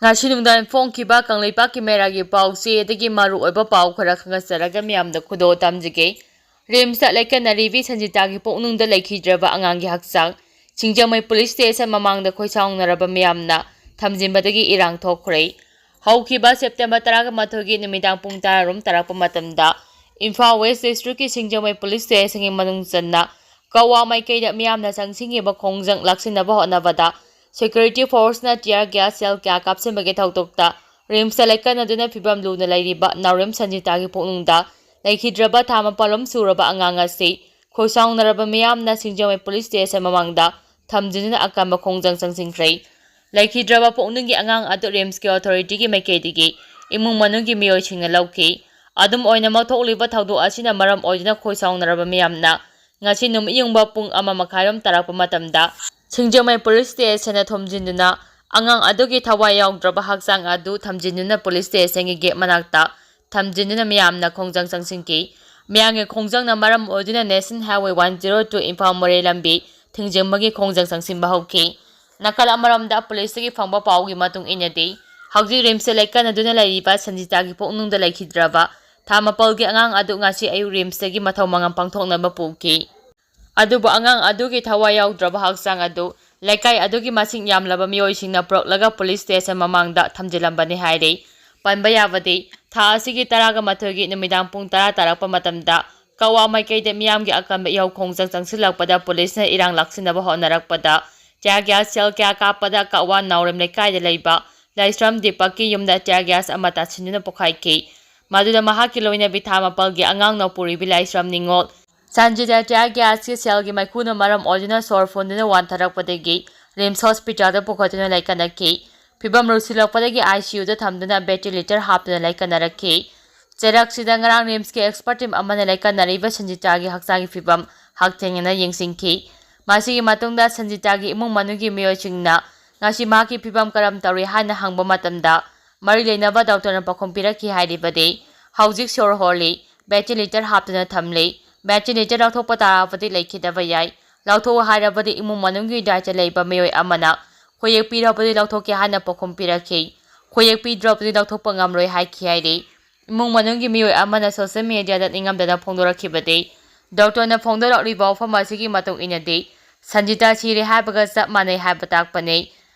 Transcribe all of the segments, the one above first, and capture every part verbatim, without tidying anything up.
ꯉꯁꯤ ꯅꯨꯡꯗꯥꯡ ꯐꯣꯡꯈꯤꯕ ꯀꯪꯂꯩꯄꯥꯛꯀꯤ ꯃꯩꯔꯥꯒꯤ ꯄꯥꯎꯆꯦꯗꯒꯤ ꯃꯔꯨꯑꯣꯏꯕ ꯄꯥꯎ ꯈꯔ ꯈꯪꯍꯟꯖꯔꯒ ꯃꯤꯌꯥꯝꯗ ꯈꯨꯗꯣꯜ ꯇꯝꯖꯒꯦ꯫ ꯔꯤꯝꯁꯇ ꯂꯥꯏꯀꯠꯅꯔꯤꯕꯤ ꯁꯟꯖꯤꯇꯥꯒꯤ ꯄꯨꯛꯅꯨꯡꯗ ꯂꯩꯈꯤꯗ꯭ꯔꯕ ꯑꯉꯥꯡꯒꯤ ꯍꯛꯆꯥꯡ ꯁꯤꯡꯖꯃꯩ ꯄꯨꯂꯤꯁ ꯁ꯭ꯇꯦꯁꯟ ꯃꯃꯥꯡꯗ ꯈꯣꯏꯁꯥꯎꯅꯔꯕ ꯃꯤꯌꯥꯝꯅ ꯊꯝꯖꯤꯟꯕꯗꯒꯤ ꯏꯔꯥꯡ ꯊꯣꯛꯈ꯭ꯔꯦ꯫ ꯍꯧꯈꯤꯕ ꯁꯦꯞꯇꯦꯝꯕꯔ ꯇꯔꯥꯃꯥꯊꯣꯏꯒꯤ ꯅꯨꯃꯤꯗꯥꯡ ꯄꯨꯡ ꯇꯔꯥꯔꯣꯝ ꯇꯥꯔꯛꯄ ꯃꯇꯝꯗ ꯏꯝꯐꯥꯜ ꯋꯦꯁ ꯗꯤꯁꯇ꯭ꯔꯤꯛꯀꯤ ꯁꯤꯡꯖꯃꯩ ꯄꯨꯂꯤꯁ ꯁ꯭ꯇꯦꯁꯟꯒꯤ ꯃꯅꯨꯡ ꯆꯟꯅ ꯀꯛꯋꯥ ꯃꯥꯏꯀꯩꯗ ꯃꯤꯌꯥꯝꯅ ꯆꯪꯁꯤꯟꯈꯤꯕ ꯈꯣꯡꯖꯪ ꯂꯥꯛꯁꯤꯟꯅꯕ ꯍꯣꯠꯅꯕꯗ ꯁꯦꯀ꯭ꯌꯨꯔꯤꯇꯤ ꯐꯣꯔꯁꯅ ꯇꯤꯌꯔ ꯒ꯭ꯌꯥꯁ ꯁꯦꯜ ꯀꯌꯥ ꯀꯥꯞꯁꯤꯟꯕꯒꯤ ꯊꯧꯗꯣꯛꯇ ꯔꯤꯝꯁꯇ ꯂꯥꯏꯀꯠꯅꯗꯨꯅ ꯐꯤꯕꯝ ꯂꯨꯅ ꯂꯩꯔꯤꯕ ꯅꯥꯎꯔꯦꯝ ꯁꯟꯖꯤꯇꯥꯒꯤ ꯄꯨꯛꯅꯨꯡꯗ ꯂꯩꯈꯤꯗ꯭ꯔꯕ ꯊꯥ ꯃꯥꯄꯜꯂꯣꯝ ꯁꯨꯔꯕ ꯑꯉꯥꯡ ꯑꯁꯤ ꯈꯣꯏꯁꯥꯎꯅꯔꯕ ꯃꯤꯌꯥꯝꯅ ꯁꯤꯡꯖꯃꯩ ꯄꯨꯂꯤꯁ ꯁ꯭ꯇꯦꯁꯟ ꯃꯃꯥꯡꯗ ꯊꯝꯖꯤꯟꯗꯨꯅ ꯑꯀꯟꯕ ꯈꯣꯡꯖꯪ ꯆꯪꯁꯤꯟꯈ꯭ꯔꯦ꯫ ꯂꯩꯈꯤꯗ꯭ꯔꯕ ꯄꯨꯛꯅꯨꯡꯒꯤ ꯑꯉꯥꯡ ꯑꯗꯨ ꯔꯤꯝꯁꯀꯤ ꯑꯣꯊꯣꯔꯤꯇꯤꯒꯤ ꯃꯥꯏꯀꯩꯗꯒꯤ ꯏꯃꯨꯡ ꯃꯅꯨꯡꯒꯤ ꯃꯤꯑꯣꯏꯁꯤꯡꯅ ꯂꯧꯈꯤ꯫ ꯑꯗꯨꯝ ꯑꯣꯏꯅꯃꯛ, ꯊꯣꯛꯂꯤꯕ ꯊꯧꯗꯣꯛ ꯑꯁꯤꯅ ꯃꯔꯝ ꯑꯣꯏꯗꯨꯅ ꯈꯣꯏꯁꯥꯎꯅꯔꯕ ꯃꯤꯌꯥꯝꯅ ꯉꯁꯤ ꯅꯨꯃꯤꯠ ꯌꯨꯡꯕ ꯄꯨꯡ ꯑꯃ ꯃꯈꯥꯏꯔꯣꯝ ꯇꯥꯔꯛꯄ ꯃꯇꯝꯗ ꯁꯤꯡꯖꯃꯩ ꯄꯨꯂꯤꯁ ꯁ꯭ꯇꯦꯁꯟꯗ ꯊꯣꯝꯖꯤꯟꯗꯨꯅ ꯑꯉꯥꯡ ꯑꯗꯨꯒꯤ ꯊꯋꯥꯏ ꯌꯥꯎꯗ꯭ꯔꯕ ꯍꯛꯆꯥꯡ ꯑꯗꯨ ꯊꯝꯖꯤꯟꯗꯨꯅ ꯄꯨꯂꯤꯁ ꯁ꯭ꯇꯦꯁꯟꯒꯤ ꯒꯦꯠ ꯃꯅꯥꯛꯇ ꯊꯝꯖꯤꯟꯗꯨꯅ ꯃꯤꯌꯥꯝꯅ ꯈꯣꯡꯖꯪ ꯆꯪꯁꯤꯟꯈꯤ꯫ ꯃꯤꯌꯥꯝꯒꯤ ꯈꯣꯡꯖꯪꯅ ꯃꯔꯝ ꯑꯣꯏꯗꯨꯅ National Highway one zero two Imphal ꯃꯣꯔꯦ ꯂꯝꯕꯤ ꯊꯤꯡꯖꯤꯟꯕꯒꯤ ꯈꯣꯡꯖꯪ ꯆꯪꯁꯤꯟꯕ ꯍꯧꯈꯤ꯫ ꯅꯥꯀꯜ ꯑꯃꯔꯣꯝꯗ ꯄꯨꯂꯤꯁꯇꯒꯤ ꯐꯪꯕ ꯄꯥꯎꯒꯤ ꯃꯇꯨꯡ ꯏꯟꯅꯗꯤ, ꯍꯧꯖꯤꯛ ꯔꯤꯝꯁꯇ ꯂꯥꯏꯀꯠꯅꯗꯨꯅ ꯂꯩꯔꯤꯕ ꯁꯟꯖꯤꯇꯥꯒꯤ ꯄꯨꯛꯅꯨꯡꯗ ꯂꯩꯈꯤꯗ꯭ꯔꯕ ꯊꯥ ꯃꯥꯄꯜꯒꯤ ꯑꯉꯥꯡ ꯑꯗꯨ ꯉꯁꯤ ꯑꯌꯨꯛ ꯔꯤꯝꯁꯇꯒꯤ ꯃꯊꯧ ꯃꯉꯝ ꯄꯥꯡꯊꯣꯛꯅꯕ ꯄꯨꯈꯤ꯫ ꯑꯗꯨꯕꯨ ꯑꯉꯥꯡ ꯑꯗꯨꯒꯤ ꯊꯋꯥꯏ ꯌꯥꯎꯗ꯭ꯔꯕ ꯍꯛꯆꯥꯡ ꯑꯗꯨ ꯂꯩꯀꯥꯏ ꯑꯗꯨꯒꯤ ꯃꯁꯤꯡ ꯌꯥꯝꯂꯕ ꯃꯤꯑꯣꯏꯁꯤꯡꯅ ꯄꯨꯔꯛꯂꯒ ꯄꯨꯂꯤꯁ ꯁ꯭ꯇꯦꯁꯟ ꯃꯃꯥꯡꯗ ꯊꯝꯖꯤꯜꯂꯝꯕꯅꯤ ꯍꯥꯏꯔꯤ꯫ ꯄꯟꯕ ꯌꯥꯕꯗꯤ, ꯊꯥ ꯑꯁꯤꯒꯤ ꯇꯔꯥꯒ ꯃꯥꯊꯣꯏꯒꯤ ꯅꯨꯃꯤꯗꯥꯡ ꯄꯨꯡ ꯇꯔꯥ ꯇꯥꯔꯛꯄ ꯃꯇꯝꯗ ꯀꯛꯋꯥ ꯃꯥꯏꯀꯩꯗ ꯃꯤꯌꯥꯝꯒꯤ ꯑꯀꯟꯕ ꯏꯍꯧ ꯈꯣꯡꯖꯪ ꯆꯪꯁꯤꯜꯂꯛꯄꯗ ꯄꯨꯂꯤꯁꯅ ꯏꯔꯥꯡ ꯂꯥꯛꯁꯤꯟꯅꯕ ꯍꯣꯠꯅꯔꯛꯄꯗ ꯇꯤꯌꯥꯔ ꯒ꯭ꯌꯥꯁ ꯁꯦꯜ ꯀꯌꯥ ꯀꯥꯞꯄꯗ ꯀꯛꯋꯥ ꯅꯥꯎꯔꯦꯝ ꯂꯩꯀꯥꯏꯗ ꯂꯩꯕ ꯂꯥꯏꯁ꯭ꯔꯝ ꯗꯤꯄꯛꯀꯤ ꯌꯨꯝꯗ ꯇꯤꯌꯥꯔ ꯒ꯭ꯌꯥꯁ ꯑꯃ ꯇꯥꯁꯤꯟꯗꯨꯅ ꯄꯣꯈꯥꯏꯈꯤ꯫ ꯃꯗꯨꯗ ꯃꯍꯥꯛꯀꯤ ꯂꯣꯏꯅꯕꯤ ꯊꯥ ꯃꯥꯄꯜꯒꯤ ꯑꯉꯥꯡ ꯅꯧꯄꯨꯔꯤꯕꯤ ꯂꯥꯏꯁ꯭ꯔꯝ ꯅꯤꯉꯣꯜ ꯁꯟꯖꯤꯇꯥ ꯇꯤꯌꯥꯔ ꯒ꯭ꯌꯥꯁꯀꯤ ꯁꯦꯜꯒꯤ ꯃꯩꯈꯨꯅ ꯃꯔꯝ ꯑꯣꯏꯗꯨꯅ ꯁꯣꯔ ꯐꯨꯟꯗꯨꯅ ꯋꯥꯟꯊꯔꯛꯄꯗꯒꯤ ꯔꯤꯝꯁ ꯍꯣꯁꯄꯤꯇꯥꯜꯗ ꯄꯨꯈꯠꯇꯨꯅ ꯂꯥꯏꯀꯠꯅꯈꯤ꯫ ꯐꯤꯕꯝ ꯂꯨꯁꯤꯜꯂꯛꯄꯗꯒꯤ ꯑꯥꯏ ꯁꯤ ꯌꯨꯗ ꯊꯝꯗꯨꯅ ꯚꯦꯟꯇꯤꯂꯦꯇꯔ ꯍꯥꯞꯇꯨꯅ ꯂꯥꯏꯀꯠꯅꯔꯛꯈꯤ꯫ ꯆꯩꯔꯛꯁꯤꯗ ꯉꯔꯥꯡ ꯔꯤꯝꯁꯀꯤ ꯑꯦꯛꯁꯄꯔꯠ ꯇꯤꯝ ꯑꯃꯅ ꯂꯥꯏꯀꯠꯅꯔꯤꯕ ꯁꯟꯖꯤꯇꯥꯒꯤ ꯍꯛꯆꯥꯡꯒꯤ ꯐꯤꯕꯝ ꯍꯛꯊꯦꯡꯅꯅ ꯌꯦꯡꯁꯤꯟꯈꯤ꯫ ꯃꯁꯤꯒꯤ ꯃꯇꯨꯡꯗ ꯁꯟꯖꯤꯇꯥꯒꯤ ꯏꯃꯨꯡ ꯃꯅꯨꯡꯒꯤ ꯃꯤꯑꯣꯏꯁꯤꯡꯅ ꯉꯁꯤ ꯃꯍꯥꯛꯀꯤ ꯐꯤꯕꯝ ꯀꯔꯝ ꯇꯧꯔꯤ ꯍꯥꯏꯅ ꯍꯪꯕ ꯃꯇꯝꯗ, ꯃꯔꯤ ꯂꯩꯅꯕ ꯗꯣꯛꯇꯔꯅ ꯄꯥꯎꯈꯨꯝ ꯄꯤꯔꯛꯈꯤ ꯍꯥꯏꯔꯤꯕꯗꯤ, ꯍꯧꯖꯤꯛ ꯁꯣꯔ ꯍꯣꯜꯂꯤ, ꯚꯦꯟꯇꯤꯂꯦꯇꯔ ꯍꯥꯞꯇꯨꯅ ꯊꯝꯂꯤ, ꯚꯦꯟꯇꯤꯂꯦꯇꯔ ꯂꯧꯊꯣꯛꯄ ꯇꯥꯔꯕꯗꯤ ꯂꯩꯈꯤꯗꯕ ꯌꯥꯏ, ꯂꯧꯊꯣꯛꯎ ꯍꯥꯏꯔꯕꯗꯤ ꯏꯃꯨꯡ ꯃꯅꯨꯡꯒꯤ ꯗꯥꯏꯇ ꯂꯩꯕ ꯃꯤꯑꯣꯏ ꯑꯃꯅ ꯈꯣꯏꯌꯦꯛ ꯄꯤꯔꯕꯗꯤ ꯂꯧꯊꯣꯛꯀꯦ ꯍꯥꯏꯅ ꯄꯥꯎꯈꯨꯝ ꯄꯤꯔꯛꯈꯤ꯫ ꯈꯣꯏꯌꯦꯛ ꯄꯤꯗ꯭ꯔꯕꯗꯤ ꯂꯧꯊꯣꯛꯄ ꯉꯝꯂꯣꯏ ꯍꯥꯏꯈꯤ ꯍꯥꯏꯔꯤ꯫ ꯏꯃꯨꯡ ꯃꯅꯨꯡꯒꯤ ꯃꯤꯑꯣꯏ ꯑꯃꯅ social mediaꯗ ꯅꯤꯡꯉꯝꯗꯅ ꯐꯣꯡꯗꯣꯔꯛꯈꯤꯕꯗꯤ, ꯗꯣꯛꯇꯔꯅ ꯐꯣꯡꯗꯣꯔꯛꯂꯤꯕ ꯋꯥꯐꯝ ꯑꯁꯤꯒꯤ ꯃꯇꯨꯡ ꯏꯟꯅꯗꯤ, ꯁꯟꯖꯤꯇꯥ ꯁꯤꯔꯦ ꯍꯥꯏꯕꯒ ꯆꯞ ꯃꯥꯟꯅꯩ ꯍꯥꯏꯕ ꯇꯥꯛꯄꯅꯤ꯫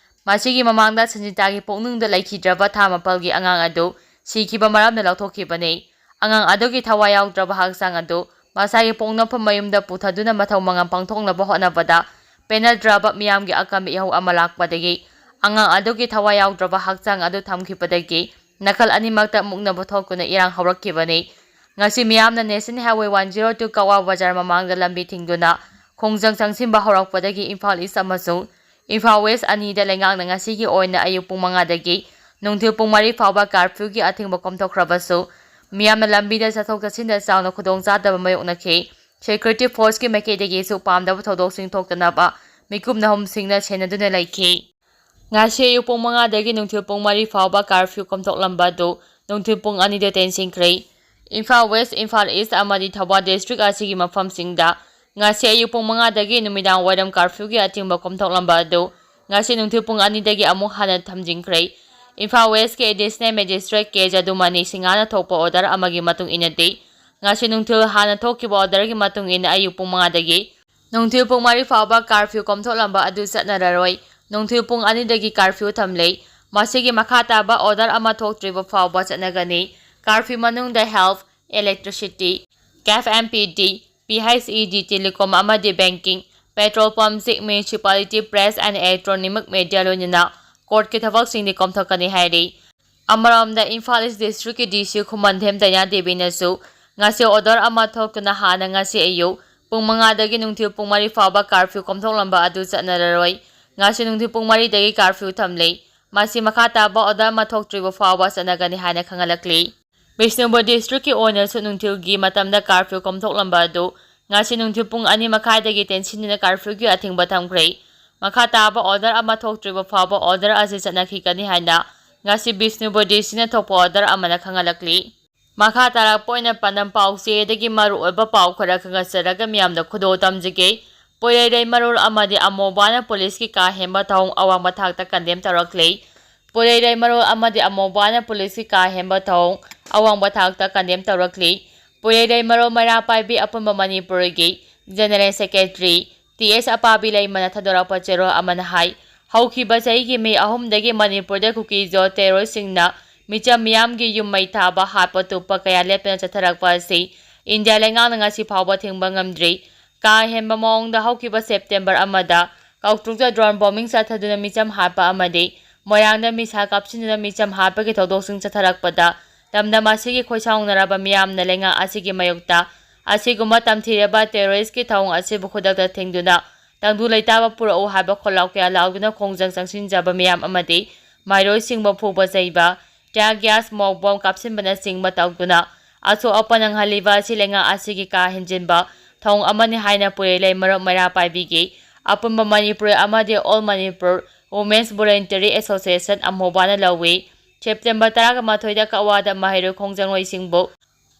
ꯃꯁꯤꯒꯤ ꯃꯃꯥꯡꯗ ꯁꯟꯖꯤꯇꯥꯒꯤ ꯄꯨꯛꯅꯨꯡꯗ ꯂꯩꯈꯤꯗ꯭ꯔꯕ ꯊꯥ ꯃꯥꯄꯜꯒꯤ ꯑꯉꯥꯡ ꯑꯗꯨ ꯁꯤꯈꯤꯕ ꯃꯔꯝꯅ ꯂꯧꯊꯣꯛꯈꯤꯕꯅꯤ꯫ ꯑꯉꯥꯡ ꯑꯗꯨꯒꯤ ꯊꯋꯥꯏ ꯌꯥꯎꯗ꯭ꯔꯕ ꯍꯛꯆꯥꯡ ꯑꯗꯨ ꯃꯁꯥꯒꯤ ꯄꯣꯛꯅꯐꯝ ꯃꯌꯨꯝꯗ ꯄꯨꯊꯗꯨꯅ ꯃꯊꯧ ꯃꯉꯝ ꯄꯥꯡꯊꯣꯛꯅꯕ ꯍꯣꯠꯅꯕꯗ ꯄꯦꯟꯅꯗ꯭ꯔꯕ ꯃꯤꯌꯥꯝꯒꯤ ꯑꯀꯟꯕ ꯏꯍꯧ ꯑꯃ ꯂꯥꯛꯄꯗꯒꯤ ꯑꯉꯥꯡ ꯑꯗꯨꯒꯤ ꯊꯋꯥꯏ ꯌꯥꯎꯗ꯭ꯔꯕ ꯍꯛꯆꯥꯡ ꯑꯗꯨ ꯊꯝꯈꯤꯕꯗꯒꯤ ꯅꯥꯀꯜ ꯑꯅꯤꯃꯛꯇ ꯃꯨꯛꯅꯕ ꯊꯣꯛꯇꯨꯅ ꯏꯔꯥꯡ ꯍꯧꯔꯛꯈꯤꯕꯅꯤ꯫ ꯉꯁꯤ ꯃꯤꯌꯥꯝꯅ National Highway one zero two ꯀꯛꯋꯥ ꯕꯖꯥꯔ ꯃꯃꯥꯡꯗ ꯂꯝꯕꯤ ꯊꯤꯡꯗꯨꯅ ꯈꯣꯡꯖꯪ ꯆꯪꯁꯤꯟꯕ ꯍꯧꯔꯛꯄꯗꯒꯤ ꯏꯝꯐꯥꯜ East ꯑꯃꯁꯨꯡ ꯏꯝꯐꯥꯜ West ꯑꯅꯤꯗ ꯂꯩꯉꯥꯛꯅ ꯉꯁꯤꯒꯤ ꯑꯣꯏꯅ ꯑꯌꯨꯛ ꯄꯨꯡ ꯃꯉꯥꯗꯒꯤ ꯅꯨꯡꯊꯤꯜ ꯄꯨꯡ ꯃꯔꯤ ꯐꯥꯎꯕ curfewꯒꯤ ꯑꯊꯤꯡꯕ ꯀꯣꯝꯊꯣꯛꯈ꯭ꯔꯕꯁꯨ, ꯃꯤꯌꯥꯝꯅ ꯂꯝꯕꯤꯗ ꯆꯠꯊꯣꯛ ꯆꯠꯁꯤꯟꯗ ꯆꯥꯎꯅ ꯈꯨꯗꯣꯡꯆꯥꯗꯕ ꯃꯥꯌꯣꯛꯅꯈꯤ꯫ Security forceꯀꯤ ꯃꯥꯏꯀꯩꯗꯒꯤꯁꯨ ꯄꯥꯝꯗꯕ ꯊꯧꯗꯣꯛꯁꯤꯡ ꯊꯣꯛꯇꯅꯕ ꯃꯤꯀꯨꯞ ꯅꯍꯨꯝꯁꯤꯡꯅ ꯁꯦꯟꯅꯗꯨꯅ ꯂꯩꯈꯤ꯫ ꯉꯁꯤ ꯑꯌꯨꯛ ꯄꯨꯡ ꯃꯉꯥꯗꯒꯤ ꯅꯨꯡꯊꯤꯜ ꯄꯨꯡ ꯃꯔꯤ ꯐꯥꯎꯕ curfew ꯀꯣꯝꯊꯣꯛꯂꯝꯕ ꯑꯗꯨ ꯅꯨꯡꯊꯤꯜ ꯄꯨꯡ ꯑꯅꯤꯗ ꯇꯦꯟꯁꯤꯟꯈ꯭ꯔꯦ꯫ ꯏꯝꯐꯥꯜ West, ꯏꯝꯐꯥꯜ East ꯑꯃꯗꯤ ꯊꯧꯕꯥꯜ district ꯑꯁꯤꯒꯤ ꯃꯐꯝꯁꯤꯡꯗ ꯉꯁꯤ ꯑꯌꯨꯛ ꯄꯨꯡ ꯃꯉꯥꯗꯒꯤ ꯅꯨꯃꯤꯗꯥꯡ ꯋꯥꯏꯔꯝ curfewꯒꯤ ꯑꯊꯤꯡꯕ ꯀꯣꯝꯊꯣꯛꯂꯝꯕ ꯑꯗꯨ ꯉꯁꯤ ꯅꯨꯡꯊꯤꯜ ꯄꯨꯡ ꯑꯅꯤꯗꯒꯤ ꯑꯃꯨꯛ ꯍꯟꯅ ꯊꯝꯖꯤꯟꯈ꯭ꯔꯦ꯫ ꯏꯝꯐꯥꯜ Westꯀꯤ Additional Magistrate ꯀꯦ ꯖꯗꯨꯃꯅꯤ ꯁꯤꯡꯍꯥꯅ ꯊꯣꯛꯄ order ꯑꯃꯒꯤ ꯃꯇꯨꯡ ꯏꯟꯅꯗꯤ, ꯉꯁꯤ ꯅꯨꯡꯊꯤꯜ ꯍꯥꯟꯅ ꯊꯣꯛꯈꯤꯕ orderꯒꯤ ꯃꯇꯨꯡ ꯏꯟꯅ ꯑꯌꯨꯛ ꯄꯨꯡ ꯃꯉꯥꯗꯒꯤ ꯅꯨꯡꯊꯤꯜ ꯄꯨꯡ ꯃꯔꯤ ꯐꯥꯎꯕ curfew ꯀꯣꯝꯊꯣꯛꯂꯝꯕ ꯑꯗꯨ ꯆꯠꯅꯔꯔꯣꯏ꯫ ꯅꯨꯡꯊꯤꯜ ꯄꯨꯡ ꯑꯅꯤꯗꯒꯤ curfew ꯊꯝꯂꯦ꯫ ꯃꯁꯤꯒꯤ ꯃꯈꯥ ꯇꯥꯕ order ꯑꯃ ꯊꯣꯛꯇ꯭ꯔꯤꯕ ꯐꯥꯎꯕ ꯆꯠꯅꯒꯅꯤ꯫ Curfew ꯃꯅꯨꯡꯗ health, electricity, caf and P D, P H E D, telecom ꯑꯃꯗꯤ banking, petrol pumpꯁꯤꯡ, municipality, press and electronic media ꯂꯣꯏꯅꯅ courtꯀꯤ ꯊꯕꯛꯁꯤꯡꯗꯤ ꯀꯣꯝꯊꯣꯛꯀꯅꯤ ꯍꯥꯏꯔꯤ꯫ ꯑꯃꯔꯣꯝꯗ, ꯏꯝꯐꯥꯜ East districtꯀꯤ D C ꯈꯨꯃꯟꯊꯦꯝ ꯗꯥꯏꯅꯥ ꯗꯦꯕꯤꯅꯁꯨ ꯉꯁꯤ order ꯑꯃ ꯊꯣꯛꯇꯨꯅ ꯍꯥꯟꯅ ꯉꯁꯤ ꯑꯌꯨꯛ ꯄꯨꯡ ꯃꯉꯥꯗꯒꯤ ꯅꯨꯡꯊꯤꯜ ꯄꯨꯡ ꯃꯔꯤ ꯐꯥꯎꯕ curfew ꯀꯣꯝꯊꯣꯛꯂꯝꯕ ꯑꯗꯨ ꯆꯠꯅꯔꯔꯣꯏ꯫ ꯉꯁꯤ ꯅꯨꯡꯊꯤꯜ ꯄꯨꯡ ꯃꯔꯤꯗꯒꯤ curfew ꯊꯝꯂꯦ꯫ ꯃꯁꯤ ꯃꯈꯥ ꯇꯥꯕ order ꯑꯃ ꯊꯣꯛꯇ꯭ꯔꯤꯕ ꯐꯥꯎꯕ ꯆꯠꯅꯒꯅꯤ ꯍꯥꯏꯅ ꯈꯪꯍꯜꯂꯛꯂꯤ꯫ ꯕꯤꯁꯅꯨꯄꯨꯔ districtꯀꯤ ꯑꯣꯏꯅꯁꯨ ꯅꯨꯡꯊꯤꯜꯒꯤ ꯃꯇꯝꯗ curfew ꯀꯣꯝꯊꯣꯛꯂꯝꯕ ꯑꯗꯨ ꯉꯁꯤ ꯅꯨꯡꯊꯤꯜ ꯄꯨꯡ ꯑꯅꯤ ꯃꯈꯥꯏꯗꯒꯤ ꯇꯦꯟꯁꯤꯟꯗꯨꯅ curfewꯒꯤ ꯑꯊꯤꯡꯕ ꯊꯝꯈ꯭ꯔꯦ꯫ ꯃꯈꯥ ꯇꯥꯕ order ꯑꯃ ꯊꯣꯛꯇ꯭ꯔꯤꯕ ꯐꯥꯎꯕ order ꯑꯁꯤ ꯆꯠꯅꯈꯤꯒꯅꯤ ꯍꯥꯏꯅ ꯉꯁꯤ ꯕꯤꯁꯅꯨꯄꯨꯔ D Cꯅ ꯊꯣꯛꯄ order ꯑꯃꯅ ꯈꯪꯍꯜꯂꯛꯂꯤ꯫ ꯃꯈꯥ ꯇꯥꯔꯛꯄ ꯑꯣꯏꯅ ꯄꯥꯟꯗꯝ ꯄꯥꯎꯆꯦꯗꯒꯤ ꯃꯔꯨꯑꯣꯏꯕ ꯄꯥꯎ ꯈꯔ ꯈꯪꯍꯟꯖꯔꯒ ꯃꯤꯌꯥꯝꯗ ꯈꯨꯗꯣꯜ ꯇꯝꯖꯒꯦ꯫ ꯄꯣꯏꯔꯩꯔꯩ ꯃꯔꯣꯜ ꯑꯃꯗꯤ ꯑꯃꯣꯕꯥꯅ ꯄꯨꯂꯤꯁꯀꯤ ꯀꯥ ꯍꯦꯟꯕ ꯊꯧꯑꯣꯡ ꯑꯋꯥꯡꯕ ꯊꯥꯛꯇ ꯀꯟꯗꯦꯝ ꯇꯧꯔꯛꯂꯤ꯫ ꯄꯣꯏꯔꯩꯔꯩ ꯃꯔꯣꯜ ꯑꯃꯗꯤ ꯑꯃꯣꯕꯥꯅ ꯄꯨꯂꯤꯁꯀꯤ ꯀꯥ ꯍꯦꯟꯕ ꯊꯧꯑꯣꯡ ꯑꯋꯥꯡꯕ ꯊꯥꯛꯇ ꯀꯟꯗꯦꯝ ꯇꯧꯔꯛꯂꯤ꯫ ꯄꯣꯏꯔꯩꯔꯩ ꯃꯔꯣꯜ ꯃꯩꯔꯥ ꯄꯥꯏꯕꯤ ꯑꯄꯨꯟꯕ ꯃꯅꯤꯄꯨꯔꯒꯤ ꯖꯦꯅꯔꯦꯜ ꯁꯦꯀ꯭ꯔꯦꯇꯔꯤ ꯇꯤ ꯑꯦꯁ ꯑꯄꯥꯕꯤ ꯂꯩꯃꯅ ꯊꯥꯗꯣꯔꯛꯄ ꯆꯦꯔꯣꯜ ꯑꯃꯅ ꯍꯥꯏ, ꯍꯧꯈꯤꯕ ꯆꯍꯤꯒꯤ ꯃꯦ ꯑꯍꯨꯝꯗꯒꯤ ꯃꯅꯤꯄꯨꯔꯗ ꯀꯨꯀꯤꯖꯣ ꯇꯦꯔꯣꯔꯤꯁꯁꯤꯡꯅ ꯃꯤꯆꯝ ꯃꯤꯌꯥꯝꯒꯤ ꯌꯨꯝ ꯃꯩ ꯊꯥꯕ, ꯍꯥꯠꯄ, ꯇꯨꯞꯄ ꯀꯌꯥ ꯂꯦꯞꯇꯅ ꯆꯠꯊꯔꯛꯄ ꯑꯁꯤ ꯏꯟꯗꯤꯌꯥ ꯂꯩꯉꯥꯛꯅ ꯉꯁꯤ ꯐꯥꯎꯕ ꯊꯤꯡꯕ ꯉꯝꯗ꯭ꯔꯤ꯫ ꯀꯥ ꯍꯦꯟꯕ ꯃꯑꯣꯡꯗ ꯍꯧꯈꯤꯕ ꯁꯦꯞꯇꯦꯝꯕꯔ ꯑꯃꯗ ꯀꯥꯎꯇ꯭ꯔꯨꯛꯇ ꯗ꯭ꯔꯣꯟ ꯕꯣꯝꯕꯤꯡ ꯆꯠꯊꯗꯨꯅ ꯃꯤꯆꯝ ꯍꯥꯠꯄ ꯑꯃꯗꯤ ꯃꯣꯏꯔꯥꯡꯗ ꯃꯤꯁꯥꯏꯜ ꯀꯥꯞꯁꯤꯟꯗꯨꯅ ꯃꯤꯆꯝ ꯍꯥꯠꯄꯒꯤ ꯊꯧꯗꯣꯛꯁꯤꯡ ꯆꯠꯊꯔꯛꯄꯗ ꯂꯝꯗꯝ ꯑꯁꯤꯒꯤ ꯈꯣꯏꯁꯥꯎꯅꯔꯕ ꯃꯤꯌꯥꯝꯅ ꯂꯩꯉꯥꯛ ꯑꯁꯤꯒꯤ ꯃꯥꯌꯣꯛꯇ ꯑꯁꯤꯒꯨꯝꯕ ꯇꯝꯊꯤꯔꯕ ꯇꯦꯔꯣꯔꯤꯁꯀꯤ ꯊꯧꯑꯣꯡ ꯑꯁꯤꯕꯨ ꯈꯨꯗꯛꯇ ꯊꯤꯡꯗꯨꯅ ꯇꯪꯗꯨ ꯂꯩꯇꯥꯕ ꯄꯨꯔꯛꯎ ꯍꯥꯏꯕ ꯈꯣꯜꯂꯥꯎ ꯀꯌꯥ ꯂꯥꯎꯗꯨꯅ ꯈꯣꯡꯖꯪ ꯆꯪꯁꯤꯟꯖꯕ ꯃꯤꯌꯥꯝ ꯑꯃꯗꯤ ꯃꯍꯩꯔꯣꯏꯁꯤꯡꯕꯨ ꯐꯨꯕ ꯆꯩꯕ, tear gas, smoke bomb ꯀꯥꯞꯁꯤꯟꯕꯅꯆꯤꯡꯕ ꯇꯧꯗꯨꯅ ꯑꯁꯣꯛ ꯑꯄꯟ ꯅꯪꯍꯜꯂꯤꯕ ꯑꯁꯤ ꯂꯩꯉꯥꯛ ꯑꯁꯤꯒꯤ ꯀꯥ ꯍꯦꯟꯖꯤꯟꯕ ꯊꯧꯑꯣꯡ ꯑꯃꯅꯤ ꯍꯥꯏꯅ ꯄꯨꯔꯩꯂꯩ ꯃꯔꯨꯞ ꯃꯩꯔꯥ ꯄꯥꯏꯕꯤꯒꯤ ꯑꯄꯨꯟꯕ ꯃꯅꯤꯄꯨꯔ ꯑꯃꯗꯤ All Manipur Women's Voluntary Association, ꯑꯃꯣꯕꯥꯅ ꯂꯧꯏ꯫ ꯁꯦꯞꯇꯦꯝꯕꯔ ꯇꯔꯥꯒ ꯃꯥꯊꯣꯏꯗ ꯀꯛꯋꯥꯗ ꯃꯍꯩꯔꯣꯏ ꯈꯣꯡꯖꯪꯂꯣꯏꯁꯤꯡꯕꯨ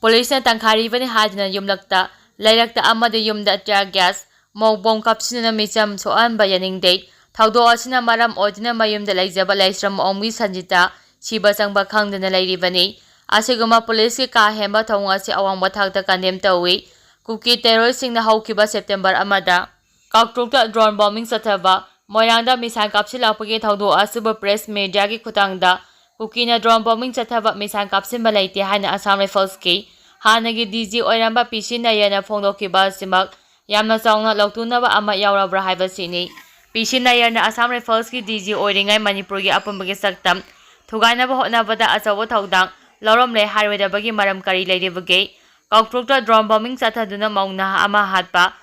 ꯄꯨꯂꯤꯁꯅ ꯇꯪꯈꯥꯏꯔꯤꯕꯅꯤ ꯍꯥꯏꯗꯨꯅ ꯌꯨꯝꯂꯛꯇ, ꯂꯩꯔꯛꯇ ꯑꯃꯗꯤ ꯌꯨꯝꯗ tear gas, smoke bomb ꯀꯥꯞꯁꯤꯟꯗꯨꯅ ꯃꯤꯆꯝ ꯁꯣꯛꯍꯟꯕ ꯌꯥꯅꯤꯡꯗꯦ꯫ ꯊꯧꯗꯣꯛ ꯑꯁꯤꯅ ꯃꯔꯝ ꯑꯣꯏꯗꯨꯅ ꯃꯌꯨꯝꯗ ꯂꯩꯖꯕ ꯂꯥꯏꯁ꯭ꯔꯝ ꯑꯣꯡꯕꯤ ꯁꯟꯖꯤꯇꯥ ꯁꯤꯕ ꯆꯪꯕ ꯈꯪꯗꯅ ꯂꯩꯔꯤꯕꯅꯤ꯫ ꯑꯁꯤꯒꯨꯝꯕ ꯄꯨꯂꯤꯁꯀꯤ ꯀꯥ ꯍꯦꯟꯕ ꯊꯧꯑꯣꯡ ꯑꯁꯤ ꯑꯋꯥꯡꯕ ꯊꯥꯛꯇ ꯀꯟꯗꯦꯝ ꯇꯧꯏ꯫ ꯀꯨꯀꯤ ꯇꯦꯔꯣꯔꯤꯁꯁꯤꯡꯅ ꯍꯧꯈꯤꯕ ꯁꯦꯞꯇꯦꯝꯕꯔ ꯑꯃꯗ ꯀꯥꯎꯇ꯭ꯔꯨꯛꯇ ꯗ꯭ꯔꯣꯟ ꯕꯣꯝꯕꯤꯡ ꯆꯠꯊꯕ, ꯃꯣꯏꯔꯥꯡꯗ ꯃꯤꯁꯥꯏꯜ ꯀꯥꯞꯁꯤꯜꯂꯛꯄꯒꯤ ꯊꯧꯗꯣꯛ ꯑꯁꯤꯕꯨ ꯄ꯭ꯔꯦꯁ ꯃꯦꯗꯤꯌꯥꯒꯤ ꯈꯨꯠꯊꯥꯡꯗ ꯀꯨꯀꯤꯅ ꯗ꯭ꯔꯣꯟ ꯕꯣꯝꯕꯤꯡ ꯆꯠꯊꯕ, ꯃꯤꯁꯥꯏꯜ ꯀꯥꯞꯁꯤꯟꯕ ꯂꯩꯇꯦ ꯍꯥꯏꯅ ꯑꯁꯥꯝ ꯔꯥꯏꯐꯜꯁꯀꯤ ꯍꯥꯟꯅꯒꯤ ꯗꯤ ꯖꯤ ꯑꯣꯏꯔꯝꯕ ꯄꯤ ꯁꯤ ꯅꯌꯔꯅ ꯐꯣꯡꯗꯣꯛꯈꯤꯕ ꯑꯁꯤꯃꯛ ꯌꯥꯝꯅ ꯆꯥꯎꯅ ꯂꯧꯇꯨꯅꯕ ꯑꯃ ꯌꯥꯎꯔꯕ꯭ꯔꯥ ꯍꯥꯏꯕꯁꯤꯅꯤ꯫ ꯄꯤ ꯁꯤ ꯅꯌꯔꯅ ꯑꯁꯥꯝ ꯔꯥꯏꯐꯜꯁꯀꯤ ꯗꯤ ꯖꯤ ꯑꯣꯏꯔꯤꯉꯩ ꯃꯅꯤꯄꯨꯔꯒꯤ ꯑꯄꯨꯟꯕꯒꯤ ꯁꯛꯇꯝ ꯊꯨꯒꯥꯏꯅꯕ ꯍꯣꯠꯅꯕꯗ ꯑꯆꯧꯕ ꯊꯧꯗꯥꯡ ꯂꯧꯔꯝꯂꯦ ꯍꯥꯏꯔꯣꯏꯗꯕꯒꯤ ꯃꯔꯝ ꯀꯔꯤ ꯂꯩꯔꯤꯕꯒꯦ? ꯀꯥꯎꯇ꯭ꯔꯨꯛꯇ ꯗ꯭ꯔꯣꯟ ꯕꯣꯝꯕꯤꯡ ꯆꯠꯊꯗꯨꯅ ꯃꯧ ꯅꯍꯥ ꯑꯃ ꯍꯥꯠꯄ,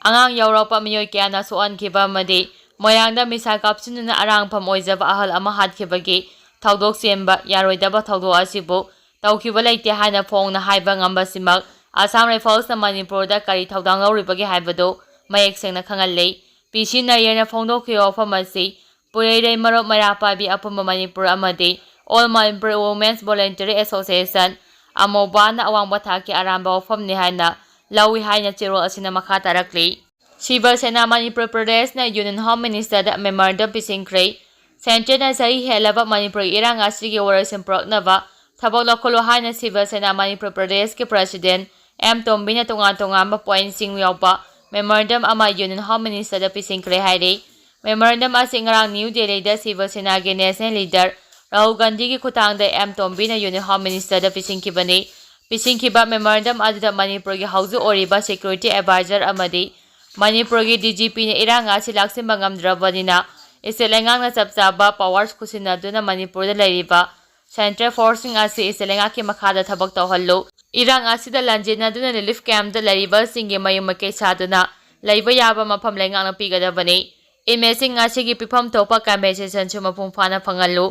ꯑꯉꯥꯡ ꯌꯥꯎꯔꯛꯄ ꯃꯤꯑꯣꯏ ꯀꯌꯥꯅ ꯁꯣꯛꯍꯟꯈꯤꯕ ꯑꯃꯗꯤ ꯃꯣꯏꯔꯥꯡꯗ ꯃꯤꯁꯥꯏꯜ ꯀꯥꯞꯁꯤꯟꯗꯨꯅ ꯑꯔꯥꯡꯐꯝ ꯑꯣꯏꯖꯕ ꯑꯍꯜ ꯑꯃ ꯍꯥꯠꯈꯤꯕꯒꯤ ꯊꯧꯗꯣꯛ ꯆꯦꯟꯕ ꯌꯥꯔꯣꯏꯗꯕ ꯊꯧꯗꯣꯛ ꯑꯁꯤꯕꯨ ꯇꯧꯈꯤꯕ ꯂꯩꯇꯦ ꯍꯥꯏꯅ ꯐꯣꯡꯅ ꯍꯥꯏꯕ ꯉꯝꯕꯁꯤꯃꯛ ꯑꯁꯥꯝ ꯔꯥꯏꯐꯜꯁꯅ ꯃꯅꯤꯄꯨꯔꯗ ꯀꯔꯤ ꯊꯧꯗꯥꯡ ꯂꯧꯔꯤꯕꯒꯦ ꯍꯥꯏꯕꯗꯨ ꯃꯌꯦꯛ ꯁꯦꯡꯅ ꯈꯪꯍꯜꯂꯤ꯫ ꯄꯤ ꯁꯤ ꯅꯌꯔꯅ ꯐꯣꯡꯗꯣꯛꯈꯤꯕ ꯋꯥꯐꯝ ꯑꯁꯤ ꯄꯨꯔꯩꯔꯩ ꯃꯔꯨꯞ ꯃꯩꯔꯥ ꯄꯥꯏꯕꯤ ꯑꯄꯨꯟꯕ ꯃꯅꯤꯄꯨꯔ ꯑꯃꯗꯤ All Manipur Women's Voluntary Association, ꯑꯃꯣꯕꯥꯅ ꯑꯋꯥꯡꯕ ꯊꯥꯛꯀꯤ ꯑꯔꯥꯟꯕ ꯋꯥꯐꯝꯅꯤ ꯍꯥꯏꯅ ꯂꯧꯏ ꯍꯥꯏꯅ ꯆꯦꯔꯣꯜ ꯑꯁꯤꯅ ꯃꯈꯥ ꯇꯥꯔꯛꯂꯤ꯫ ꯁꯤꯕ ꯁꯦꯅꯥ ꯃꯅꯤꯄꯨꯔ ꯄ꯭ꯔꯗꯦꯁꯅ Union Home Ministerꯗ memorandum ꯄꯤꯁꯤꯟꯈ꯭ꯔꯦ꯫ Centreꯅ ꯆꯍꯤ ꯍꯦꯜꯂꯕ ꯃꯅꯤꯄꯨꯔꯒꯤ ꯏꯔꯥꯡ ꯑꯁꯤꯒꯤ ꯋꯥꯔꯣꯏꯁꯤꯟ ꯄꯨꯔꯛꯅꯕ ꯊꯕꯛ ꯂꯧꯈꯠꯂꯨ ꯍꯥꯏꯅ ꯁꯤꯕ ꯁꯦꯅꯥ ꯃꯅꯤꯄꯨꯔ ꯄ꯭ꯔꯗꯦꯁꯀꯤ President ꯑꯦꯝ ꯇꯣꯝꯕꯤꯅ ꯇꯣꯉꯥꯟ ꯇꯣꯉꯥꯟꯕ pointꯁꯤꯡ ꯌꯥꯎꯕ memorandum ꯑꯃ Union Home Ministerꯗ ꯄꯤꯁꯤꯟꯈ꯭ꯔꯦ ꯍꯥꯏꯔꯤ꯫ Memorandum ꯑꯁꯤ ꯉꯔꯥꯡ ꯅ꯭ꯌꯨ ꯗꯦꯜꯂꯤꯗ ꯁꯤꯕ ꯁꯦꯅꯥꯒꯤ national leader ꯔꯥꯍꯨꯜ ꯒꯥꯟꯙꯤꯒꯤ ꯈꯨꯠꯊꯥꯡꯗ ꯑꯦꯝ ꯇꯣꯝꯕꯤꯅ Union Home Ministerꯗ ꯄꯤꯁꯤꯟꯈꯤꯕꯅꯤ꯫ ꯄꯤꯁꯤꯟꯈꯤꯕ memorandum ꯑꯗꯨꯗ ꯃꯅꯤꯄꯨꯔꯒꯤ ꯍꯧꯖꯤꯛ ꯑꯣꯏꯔꯤꯕ security advisor ꯑꯃꯗꯤ ꯃꯅꯤꯄꯨꯔꯒꯤ DGPꯅ ꯏꯔꯥꯡ ꯑꯁꯤ ꯂꯥꯛꯁꯤꯟꯕ ꯉꯝꯗ꯭ꯔꯕꯅꯤꯅ state ꯂꯩꯉꯥꯛꯅ ꯆꯞ ꯆꯥꯕ powers ꯈꯨꯠꯁꯤꯟꯅꯗꯨꯅ ꯃꯅꯤꯄꯨꯔꯗ ꯂꯩꯔꯤꯕ central forceꯁꯤꯡ ꯑꯁꯤ state ꯂꯩꯉꯥꯛꯀꯤ ꯃꯈꯥꯗ ꯊꯕꯛ ꯇꯧꯍꯜꯂꯨ꯫ ꯏꯔꯥꯡ ꯑꯁꯤꯗ ꯂꯥꯟꯖꯦꯟꯅꯗꯨꯅ relief campꯇ ꯂꯩꯔꯤꯕꯁꯤꯡꯒꯤ ꯃꯌꯨꯝ ꯃꯀꯩ ꯁꯥꯗꯨꯅ ꯂꯩꯕ ꯌꯥꯕ ꯃꯐꯝ ꯂꯩꯉꯥꯛꯅ ꯄꯤꯒꯗꯕꯅꯤ꯫ Inmateꯁꯤꯡ ꯑꯁꯤꯒꯤ ꯄꯤꯐꯝ ꯊꯣꯛꯄ compensationꯁꯨ ꯃꯄꯨꯡ ꯐꯥꯅ ꯐꯪꯍꯜꯂꯨ꯫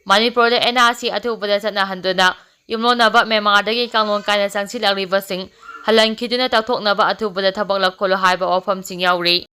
ꯃꯅꯤꯄꯨꯔꯗ NRC ꯑꯊꯨꯕꯗ ꯆꯠꯅꯍꯟꯗꯨꯅ ꯌꯨꯝꯂꯣꯟꯅꯕ ꯃ꯭ꯌꯥꯟꯃꯥꯔꯗꯒꯤ ꯀꯥꯡꯂꯣꯟ ꯀꯥꯏꯅ ꯆꯪꯁꯤꯜꯂꯛꯂꯤꯕꯁꯤꯡ ꯍꯜꯍꯟꯈꯤꯗꯨꯅ ꯇꯧꯊꯣꯛꯅꯕ ꯑꯊꯨꯕꯗ ꯊꯕꯛ ꯂꯧꯈꯠꯂꯨ ꯍꯥꯏꯕ ꯋꯥꯐꯝꯁꯤꯡ ꯌꯥꯎꯔꯤ꯫